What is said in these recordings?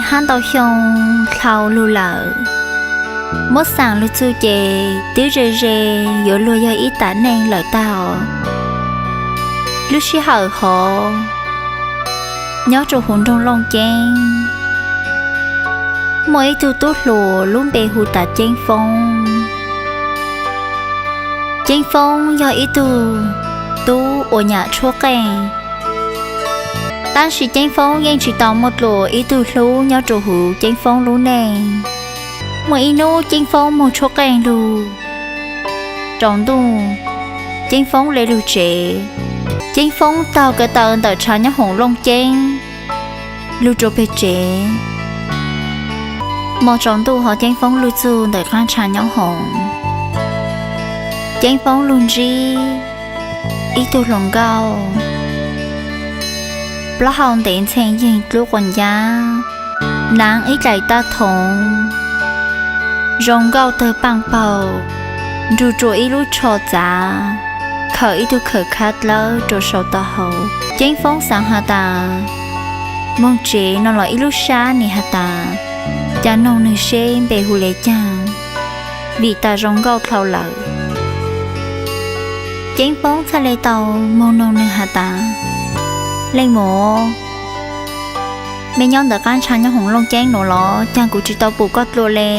hab ntau xyoo dhau lug lawm. Muab xaam lug txug ces twb ze ze yuav luag yog ib tam neej lawm tag os. Lub sij hawm hov, nyob rua huv nroog Looj Ceeb, muaj ib tug tub hluas lub npe hu tas Ceeb Foob. Ceeb Foob yog ib tug tub uas nyam tshuab qeej, tab sis Ceeb Foob yeej tsi tau muaj dlua ib tug hlub nyob rua huv Ceeb Foob lub neej. Muaj ib nub Ceeb Foob moog tshuab qeej lug, tsaus ntuj Ceeb Foob le lug tsev. Ceeb Foob taug ko taw ntawm tshav nyob hoom Looj Ceeb lug rua peg tsev. Mos tsaus ntuj hov Ceeb Foob lug txug ntawm qaab tshav nyob hoom, Ceeb Foob lug ntsib ib tug hluas nkauj plaub hau ntev ntxhee yeeg dlub quas ncab, naav ib dlaim tab thoov, zoo nkauj tawg paaj paug, nrug rua ib lub tsho txav, khawm ib tug khawm khab dlawb rua sau tau hauv. Ceeb Foob xaav has tas, moog tsev no los ib lub sab nim has tas, ca noog nwg seb npe hu le caag, vim tas zoo nkauj dhau lawm. Ceeb Foob txhaj le tau moog noog nwg has tas, leej muam, mej nyob ntawm qaab ntsha nyob hoom Looj Ceeb nuav los caag kuv tsi tau pum koj dlua le?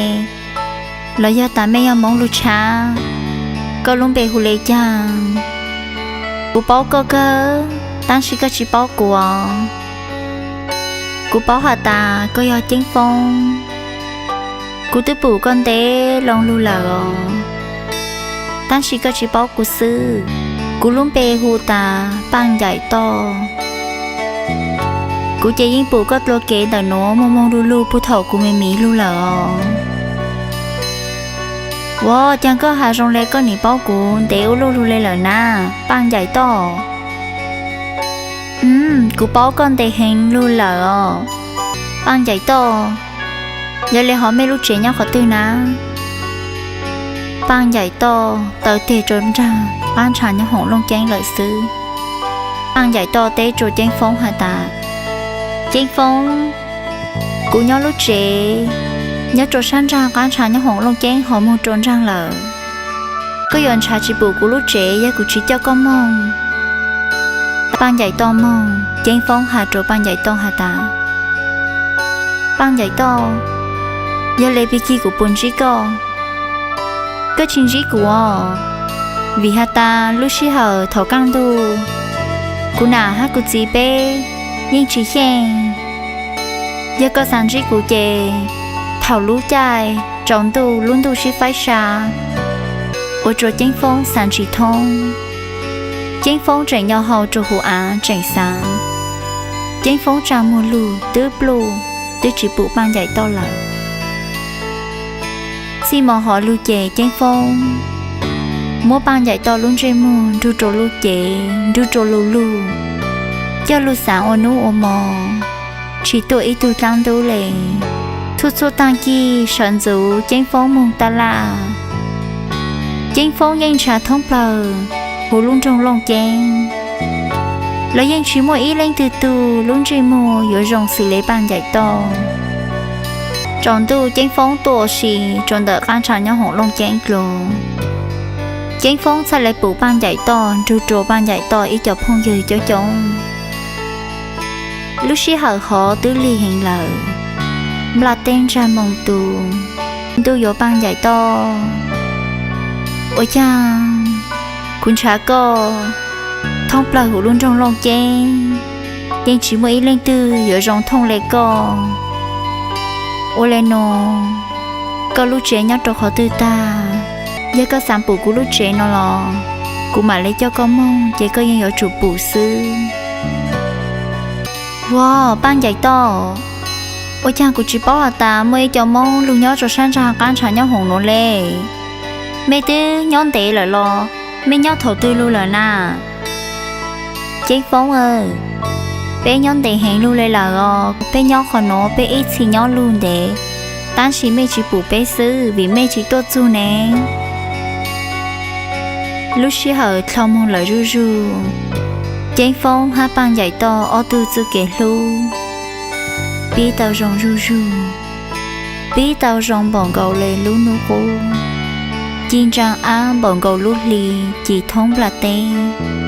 Los yog tas mej yog Moob lug tshab? Koj lub npe hu le caag? Kuv paub koj kawg, tab sis koj tsi paub kuv os. Kuv paub has tas koj yog Ceeb Foob. Kuv twb pum koj ntev loo lug lawm os, tab sis koj tsi paub kuv xwb. Kuv lub npe hu tas Paaj Ncaim Toj. Kuv ces yeej pum koj dlua kev ntawm nuav moog moog lug lug puag thaum kuv me miv lug lawm os. Ua caag koj has zoo le koj nim paub kuv ntev ua luaj lug le lawm na, Paaj Ncaim Toj? Kuv paub koj ntev heev lug lawm os, Paaj Ncaim Toj. Yog le hov mej lub tsev nyob qhov twg na? Paaj Ncaim Toj taw teg rua nraag qaab ntsha nyob hoom Looj Ceeb lawm xwb. Paaj Ncaim Toj teb rua Ceeb Foob has tas, Ceeb Foob, kuv nyob lub tsev nyob rua sab nraag qaab ntsha nyob hoom Looj Ceeb hov moog rua nraag lawm. Koj yuav ntshaw tsi pum kuv lub tsev yog kuv tsi coj koj moog. Paaj Ncaim Toj moog, Ceeb Foob has rua Paaj Ncaim Toj has tas, Paaj Ncaim Toj, yog le pig kig kuv puas ntsib koj? Koj tsi ntsib kuv os, vim has tas lub sij hawm thaum kaaj ntuj kuv nam hab kuv txiv peb yeej tsi xyeej. Yog koj xaav ntsib kuv ces thaum lub caij tsaus ntuj lub ntuj sib faib sa, ua rua Ceeb Foob xaav tsi thoob. Ceeb Foob tseem nyo hau rua huv av tseem xaav. Ceeb Foob tsa muag lug twb pluj, twb tsi pum Paaj Ncaim Toj lawm. Txij mo hov lug ces Ceeb Foob muab Paaj Ncaim Toj lub ntsej muag nrug rua lub cev, nrug rua lug lug, coj lug xaav ua nub ua mo, tsi tuaj ib tug dlaab ntub le. Txhua txhua taag kig sawv ntxuv Ceeb Foob moog taj laj. Ceeb Foob yeej ntshaw thoob plawg huv lub nroog Looj Ceeb, los yeej tsi muaj ib leej twg tug lub ntsej muag yuav zoo xws le Paaj Ncaim Toj. Tsaus ntuj Ceeb Foob tuaj ua si rua ntawm qaab ntsha nyob hoom Looj Ceeb dlua. Ceeb Foob txhaj le pum Paaj Ncaim Toj nrug rua Paaj Ncaim Toj ib co phooj ywg coob coob. Lub sij hawm hov twb lig heev lawm, nplaj teb ntsag moo tu, ntuj yuav Paaj Ncaim Toj. Ua caag kuv ntshaw koj thoob plawg huv lub nroog Looj Ceeb, yeej tsi muaj ib leej twg yuav zoo thooj le koj. Ua le nuav, koj lub tsev nyob rua qhov twg tag? Yog koj xaav pum kuv lub tsev no los kuv mam le coj koj moog, ces koj yeej yuav tsum pum xwb. Ua, Paaj Ncaim Toj, ua caag kuv tsi paub has tas muaj ib co Moob lug nyob rua sab nraag qaab ntsha nyob hoom nuav le? Mej twb nyob ntev lawm los mej nyob thaum twg lug lawm na? Ceeb Foob aw, peb nyob ntev heev lug le lawm os. Peb nyob qhov nuav peb ib txhis nyob lug ntev, tab sis mej tsi pum peb xwb vim mej tsi tuaj txug ne. Lub sij hawm dlhau moog lawm zuj zug, Ceeb Foob hab Paaj Ncaim Toj ob tug txuj kev hlub Pib tau zoo zuj zus, pib tau zoo npaum nkaus li lub hnub qub, ci ntsa ab npaum nkaus lub hli ci thoob nplaj teb.